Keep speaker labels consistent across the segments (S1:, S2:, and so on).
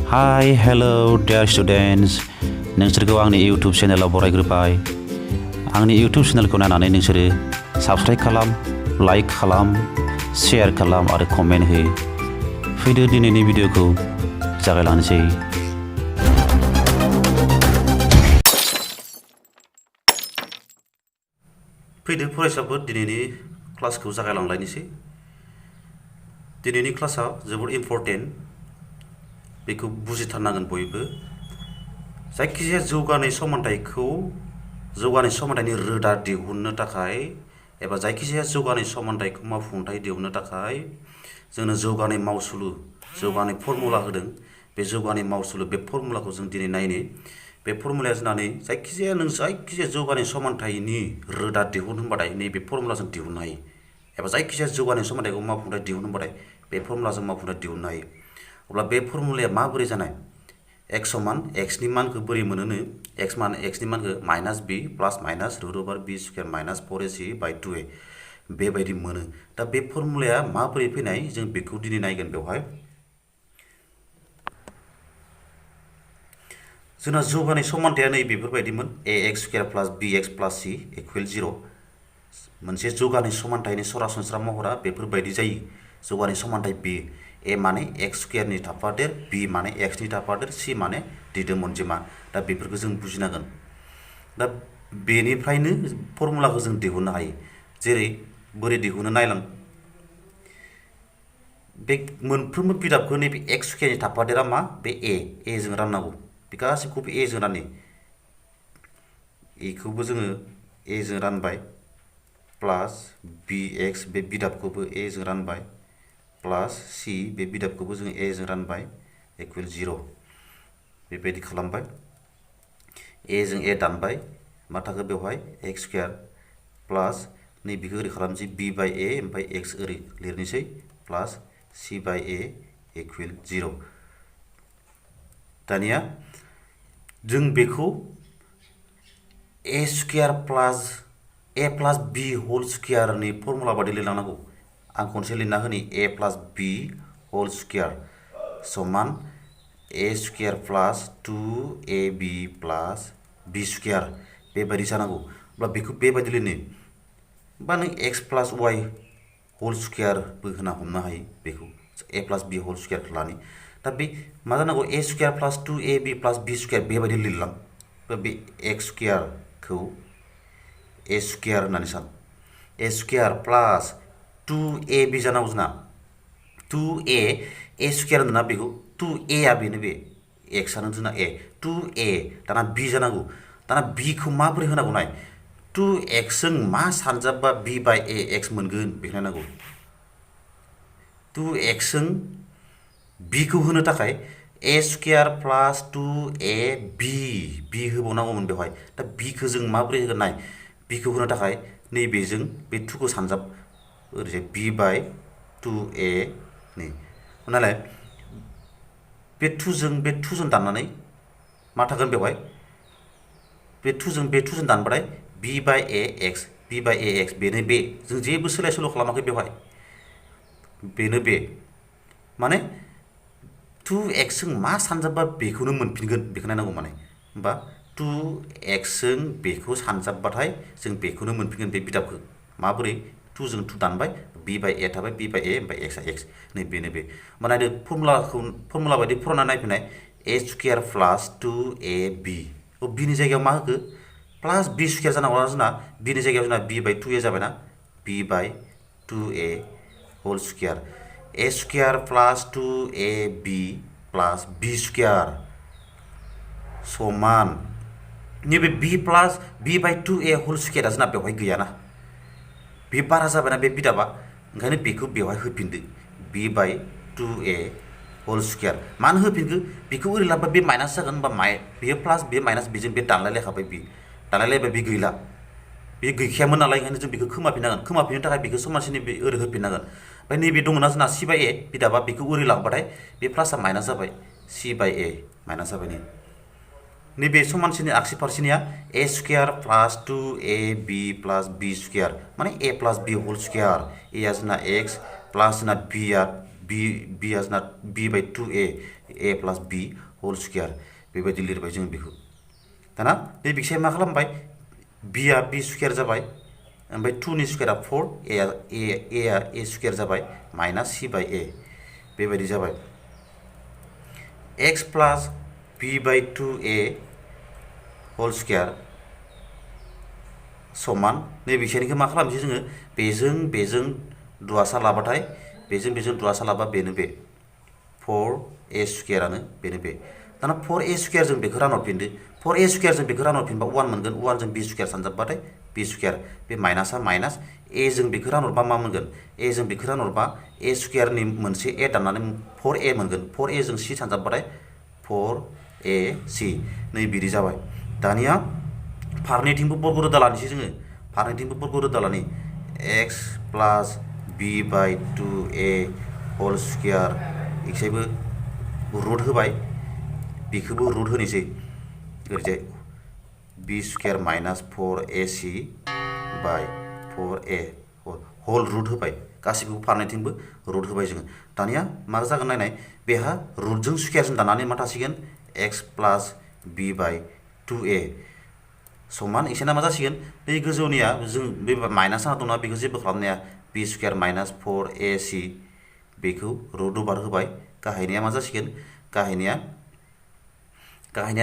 S1: Hi, hello, dear students. नोंसोरखौ आंनि YouTube चेनेलाव बरायग्रोबाय। आंनि YouTube चेनेलखौ नायनानै नोंसोरो साबस्क्राइब खालाम, लाइक खालाम, शेयार खालाम आरो कमेन्ट हो। फैदो दिनैनि भिडिअखौ जागायलांनोसै। फैदो फरायसाफोर दिनैनि क्लासखौ जागायलांलायनोसै। दिनैनि क्लासआ जोबोद इम्पर्टेन्ट। बेखौ बुजिथारनांगोन बयबो। जायखिजाया जौगानाय समानथायनि रोदा दिहुननो थाखाय एबा जायखिजाया जौगानाय समानथायखौ मावफुंथाय दिहुननो थाखाय जोंनो जौगानाय मावसुलु जौगानाय फर्मुला होदों। बे जौगानाय मावसुलु बे फर्मुलाखौ जों दिनै नायनो। बे फर्मुलाया जानानै जायखिजाया जौगानाय समानथायनि रोदा दिहुन होनबाथाय नैबे फर्मुलाजों दिहुननो हायो। एबा जायखिजाया जौगानाय समानथायखौ मावफुंथाय दिहुन होनबाथाय बे फर्मुलाजों मावफुंथाय दिहुननो हायो। अब्ला बे फर्मुलाया माबोरै जानाय? x समान x नि मानखौ बोरै मोनोनो? x नि मानखौ minus b plus minus root over b square minus 4ac by 2a बेबायदि मोनो। दा बे फर्मुलाया माबोरै फैनाय जों बेखौ दिनै नायगोन। बेवहाय जोंना जौगानाय समानथाया नै बेफोरबायदिमोन ax स्क्वायर प्लास bx प्लास c इकुवेल 0। मोनसे जौगानाय समानथायनि सरासनस्रा महरा बेफोरबायदि जायो। जौगानाय समानथाय b a माने x स्क्वायरनि थाफादेर b माने x नि थाफादेर c माने दिदोम अनजिमा। दा बेफोरखौ जों बुजिनांगोन। दा बेनिफ्रायनो फर्मुलाखौ जों दिहुननो हायो। जेरै बोरै दिहुनो नायलां। बे मोनफ्रोमबो बिदाबखौ नैबे x स्क्वायरनि थाफादेरा मा? बे a जों राननांगौ। बे गासैखौबो a जों रानो। एखौबो जोङो a जों रानबाय प्लास bx बे बिदाबखौबो a जों रानबाय प्लास c बे बिदाबखौबो जों a जों रानबाय इकुवेल 0 बेबायदि खालामबाय। a जों a दानबाय मा थाखो बेवहाय x स्क्वायर प्लास नैबेखौ ओरै खालामनोसै b बाय a ओमफ्राय x ओरै लिरनोसै plus c by a equal 0। दानिया जों बेखौ a square plus a plus b whole स्क्वायरनि फर्मुला बादि लिरलांनांगौ। आं खनसे लिरना होनि a plus b whole square समान a square plus 2ab plus b square बेबायदि जानांगौ। अब्ला बेखौ बेबायदि लिरनो बा नों x प्लास y होल स्क्वायरबो होना हमनो हायो। बेखौ a प्लास b होल स्क्वायरखौ लानि। दा बे मा जानांगौ? a square plus 2ab plus b square बेबायदि लिरलां। बे x स्क्वायरखौ a स्क्वायर होननानै सान। a स्क्वायर प्लास 2ab जानांगौ जोंना 2a स्क्वायर होनोना बेखौ 2a आ बेनो बे x आनो जोंना a 2a दाना b जानांगौ। दाना b खौ माबोरै होनांगौ नाय 2x जों मा सानजाबबा b बाय a x मोनगोन बेखौ नायनांगौ। 2x जों b खौ होनो थाखाय a square plus 2ab b होबावनांगौमोन बेवहाय। दा b खौ जों माबोरै होगोन नाय b खौ होनो थाखाय नैबेजों बे 2 खौ सानजाब ओरैजाय b बाय 2a नै नालाय बे 2 जों दाननानै मा थागोन बेवहाय बे 2 जों दानबाथाय b बाय a x बेनो बे जों जेबो सोलाय सोल' खालामाखै बेवहाय बेनो बे माने 2x जों मा सानजाबबा बेखौनो मोनफिनगोन बेखौ नायनांगौ। माने होमबा 2x जों बेखौ सानजाबबाथाय जों बेखौनो मोनफिनगोन बे बिदाबखौ। माबोरै 2 जों 2 दानबाय b बाय a थाबाय b बाय a ओमफ्राय x आ x नै बेनो बे। होमबा नायदो फर्मुला बायदि फरायना नायफिनाय a square plus 2ab b नि जायगायाव मा होखो प्लास b स्क्वायर जानांगौ जोंना b नि जायगायाव जोंना b बाय 2a जाबायना b by 2a whole square a square plus 2ab plus b square समान नैबे b plus b by 2a whole स्क्वायरा जोंना बेवहाय गैयाना बे बारा जाबायना बे बिदाबा ओंखायनो बेखौ बेवहाय होफिनदो b by 2a whole square. मानो होफिनखो बेखौ ओरै लाबोबा बे माइनास जागोन होनबा बेयो प्लास बे माइनास बेजों बे दानलायलायखाबाय बे दानलायलायबाय बे गैला बे गैखायामोन नालाय ओंखायनो जों बेखौ खोमाफिननांगोन। खोमाफिननो थाखाय बेखौ समानसिनि बे ओरै होफिननांगोन। ओमफ्राय नैबे दङना जोंना c बाय a बिदाबा बेखौ ओरै लांबाथाय बे प्लासआ माइनास जाबाय c बाय a माइनास जाबाय नै नैबे समानसिनि आगसि फारसेनिया a square plus 2ab plus b square माने a plus b whole square a आ जोंना x प्लास जोंना b आ जोंना b by 2a A plus B whole square बेबायदि लिरबाय जों बेखौ दाना बे बिखिसाया मा खालामबाय बिया बी स्क्वायर जाबाय ओमफ्राय 2 नि स्क्वायरा 4 ए आ स्क्वायर जाबाय माइनास सी बाय ए बेबायदि जाबाय एक्स प्लास बी बाय 2a होल स्क्वायर समान नै बिखिनिखौ मा खालामसै जोङो बेजों दुवासा लाबाथाय बेजों दुवासा लाबा बेनो बे 4a स्क्वायरानो बेनो बे दाना 4a स्क्वायर जों बेखौ रानहरफिनदो 4a स्क्वायर जों बेखौ रानहरफिनबा 1 मोनगोन 1 जों b स्क्वायर सानजाबबाथाय b स्क्वायर बे माइनासा माइनास a जों बेखौ रानहरबा मा मोनगोन a जों बेखौ रानहरबा a स्क्वायरनि मोनसे a दाननानै 4a मोनगोन 4a जों c सानजाबबाथाय 4ac नै बिदि जाबाय दानिया फारनैथिंबो बर्ग रोदा लानोसै जोङो फारनैथिंबो बर्ग रोदा लानि x plus b by 2a whole square इखसायबो route होबाय बेखौबो रुट होनोसै ओरैजाय b स्क्वायर माइनास 4ac बाय 4a होल रुट होबाय गासिबो फारनैथिंबो रुट होबाय जोङो दानिया मा जागोन नायनाय बेहा रुटजों स्क्वायरजों दानानै मा थासिगोन x plus b by 2a समान इसोरना मा जासिगोन बे गोजौनिया जों बे माइनास जाना दंना बेखौ जेबो खालामनाया b स्क्वायर माइनास 4ac बेखौ रुट ओभार होबाय गाहायनिया मा जासिगोन गाहायनिया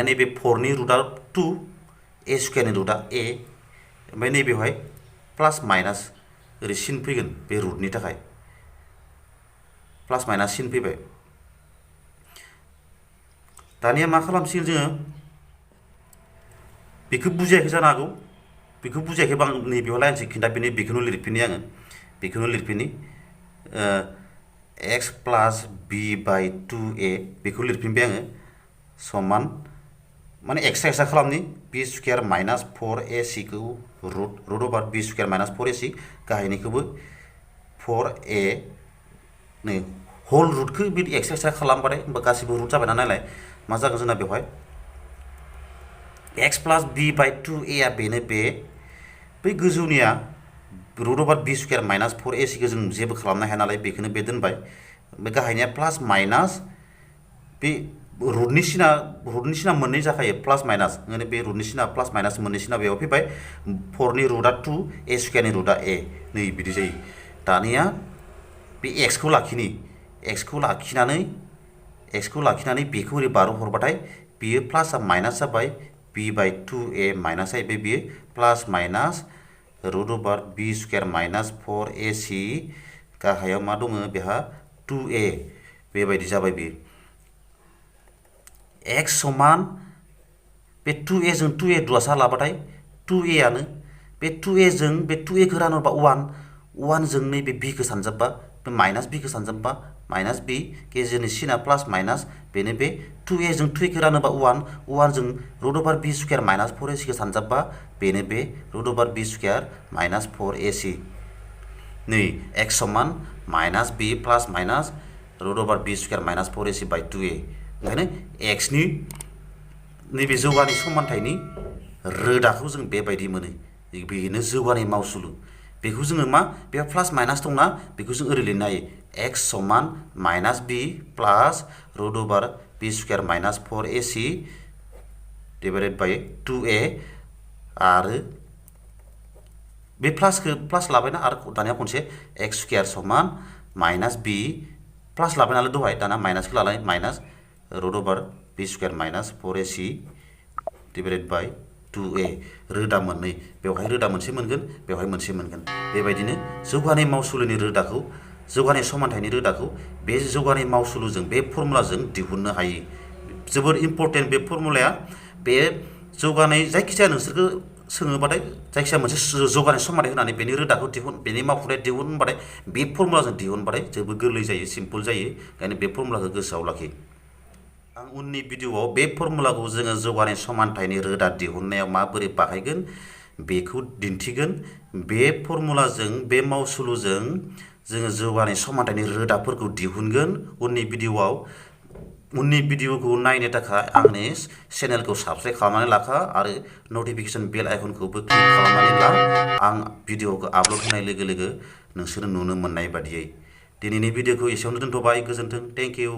S1: नैबे 4 नि रुटआ 2 a स्क्वायरनि रुटआ a ओमफ्राय नैबेवहाय प्लास माइनास ओरै सिन फैगोन बे रुटनि थाखाय प्लास माइनास सिन फैबाय दानिया मा खालामसिगोन जोङो बेखौ बुजियाखै जानो हागौ बेखौ बुजियाखैबा आं नैबेयाव लाइनसे खिन्थाफिनि बेखौनो लिरफिनि आङो बेखौनो लिरफिनि x plus b by 2a बेखौ लिरफिनबाय आङो समान माने एक्सट्रा खालामनि b स्क्वायर माइनास 4ac खौ root over b square minus 4ac गाहायनिखौबो 4a नै होल रुटखौ बिदि एक्सट्रा खालामबाथाय होमबा गासिबो रुट जाबायना नायलाय मा जागोन जोंना बेवहाय x plus b by 2a आ बेनो बे बै गोजौनिया root over b square minus 4ac खौ जों जेबो खालामनो हाया नालाय बेखौनो बे दोनबाय ओमफ्राय गाहायनिया प्लास माइनास बे रुटनि सिना मोननै जाखायो प्लास माइनास ओंखायनो बे रुटनि सिना प्लास माइनास मोननै सिना बेयाव फैबाय 4 नि रुटआ 2 a स्क्वायरनि रुटआ a नै बिदि जायो दानिया बे x खौ लाखिनानै बेखौ ओरै बारहरबाथाय बियो प्लासआ माइनास जाबाय b बाय 2a माइनास जाहैबाय बियो plus minus root over b square minus 4ac गाहायाव मा दङ बेहा 2a बेबायदि जाबाय बियो x समान बे 2a जों 2a दुवासा लाबाथाय 2a आनो बे 2a जों बे 2a खौ रानोबा 1 जों नैबे b खौ सानजाबबा बे माइनास b खौ सानजाबबा माइनास b गेजेरनि सिना प्लास माइनास बेनो बे 2a जों 2a खौ रानोबा 1 जों root over b square minus 4ac खौ सानजाबबा बेनो बे root over b square minus 4ac नै x समान minus b plus minus root over b square minus 4ac by 2a ओंखायनो x नि नैबे जौगानाय समानथायनि रोदाखौ जों बेबायदि मोनो बेनो जौगानाय मावसुलु बेखौ जोङो मा बेयाव प्लास माइनास दंना बेखौ जों ओरै लिरनो हायो x समान minus b plus root over b square minus 4ac divided by 2a आरो बे प्लासखौ प्लास लाबायना आरो दानिया खनसे x स्क्वायर समान माइनास b प्लास लाबाय नालाय दहाय दाना माइनासखौ लालाय minus root over b square minus 4ac divided by 2a रोदा मोननै बेवहाय रोदा मोनसे मोनगोन बेवहाय मोनसे मोनगोन बेबायदिनो जौगानाय मावसुलुनि रोदाखौ जौगानाय समानथायनि रोदाखौ बे जौगानाय मावसुलुजों बे फर्मुलाजों दिहुननो हायो जोबोर इम्पर्टेन्ट बे फर्मुलाया बे जौगानाय जायखिजाया नोंसोरखौ सोङोबाथाय जायखिजाया मोनसे जौगानाय समानथाय होनानै बेनि रोदाखौ दिहुन बेनि मावफुंनाय दिहुन होनबाथाय बे फर्मुलाजों दिहुनबाथाय जोबोर गोरलै जायो सिम्पल जायो ओंखायनो बे फर्मुलाखौ गोसोआव लाखि आं उननि भिडिअआव बे फर्मुलाखौ जोङो जौगानाय समानथायनि रोदा दिहुननायाव माबोरै बाहायगोन बेखौ दिन्थिगोन बे फर्मुलाजों बे मावसुलुजों जोङो जौगानाय समानथायनि रोदाफोरखौ दिहुनगोन उननि भिडिअखौ नायनो थाखाय आंनि चेनेलखौ साबस्क्राइब खालामनानै लाखा आरो नटिफिकेसन बेल आइकनखौबो क्लिक खालामनानै ला आं भिडिअखौ आपल'ड होनाय लोगो लोगो नोंसोर नुनो मोननाय बादियै दिनैनि भिडिअखौ एसेयावनो दोनथ'बाय गोजोन्थों थेंक इउ